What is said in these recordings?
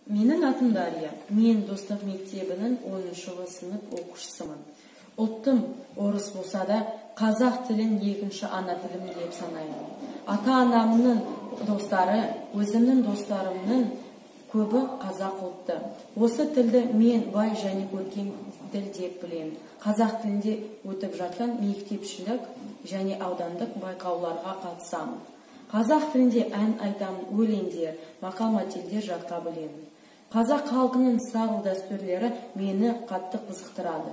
Менің атым Дарья. Мен Достық мектебінің 10-шы сынып оқушысымын. Ұлтым орыс болса да, қазақ тілін екінші ана тілім деп санаймын. Ата-анамның достары, өзімнің достарымның көбі қазақ ұлтты. Осы тілді мен бай және көркем тіл деп білемін. Қазақ тілінде өтіп жатқан мектепішілік және аудандық байқауларға қатысамын. Қазақ тілінде ән айтамын, өлеңдер, мақал-мәтелдер жатқа білемін. Қазақ халқының салт дәстүрлері мені қатты қызықтырады.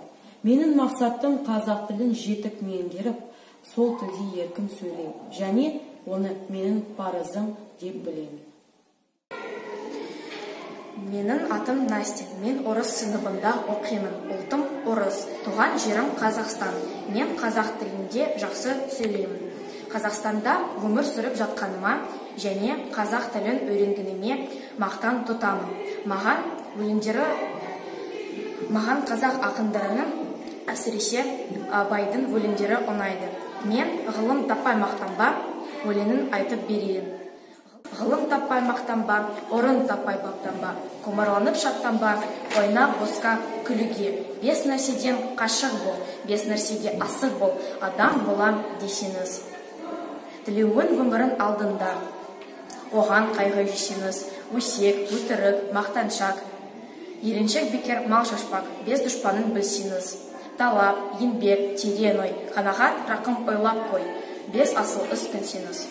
Менің мақсатым қазақ тілін жетік меңгеріп, сол тілде еркін сөйлеу және оны менің парызым деп білемін. Менің атым Настя. Мен орыс сыныбында оқимын. Ұлтым орыс. Туған жерім Қазақстан. Мен қазақ тілінде жақсы сөйлеймін. Қазақстанда өмір сүріп жатқаныма және қазақ тілін үйренгеніме мақтан тұтамын. Маған өлеңдері, маған қазақ ақындарының, әсіресе Абайдың өлеңдері ұнайды. Мен «Ғылым таппай мақтанба» өлеңін айтып берейін. Ғылым таппай мақтанба, орын таппай баптанба, құмарланып шаттанба, ойнап босқа күлуге. Бес нәрседен қашық бол, бес нәрсеге асық бол, адам болам десеңіз. Тілеуің өмірің алдында, оған қайғы жесеңіз, өсек, өтірік, мақтаншақ, еріншек, бекер мал шашпақ, бес дұшпанын білсеңіз. Талап, еңбек, терең ой, қанағат, рақым ойлап қой, бес асыл іс көнсеңіз.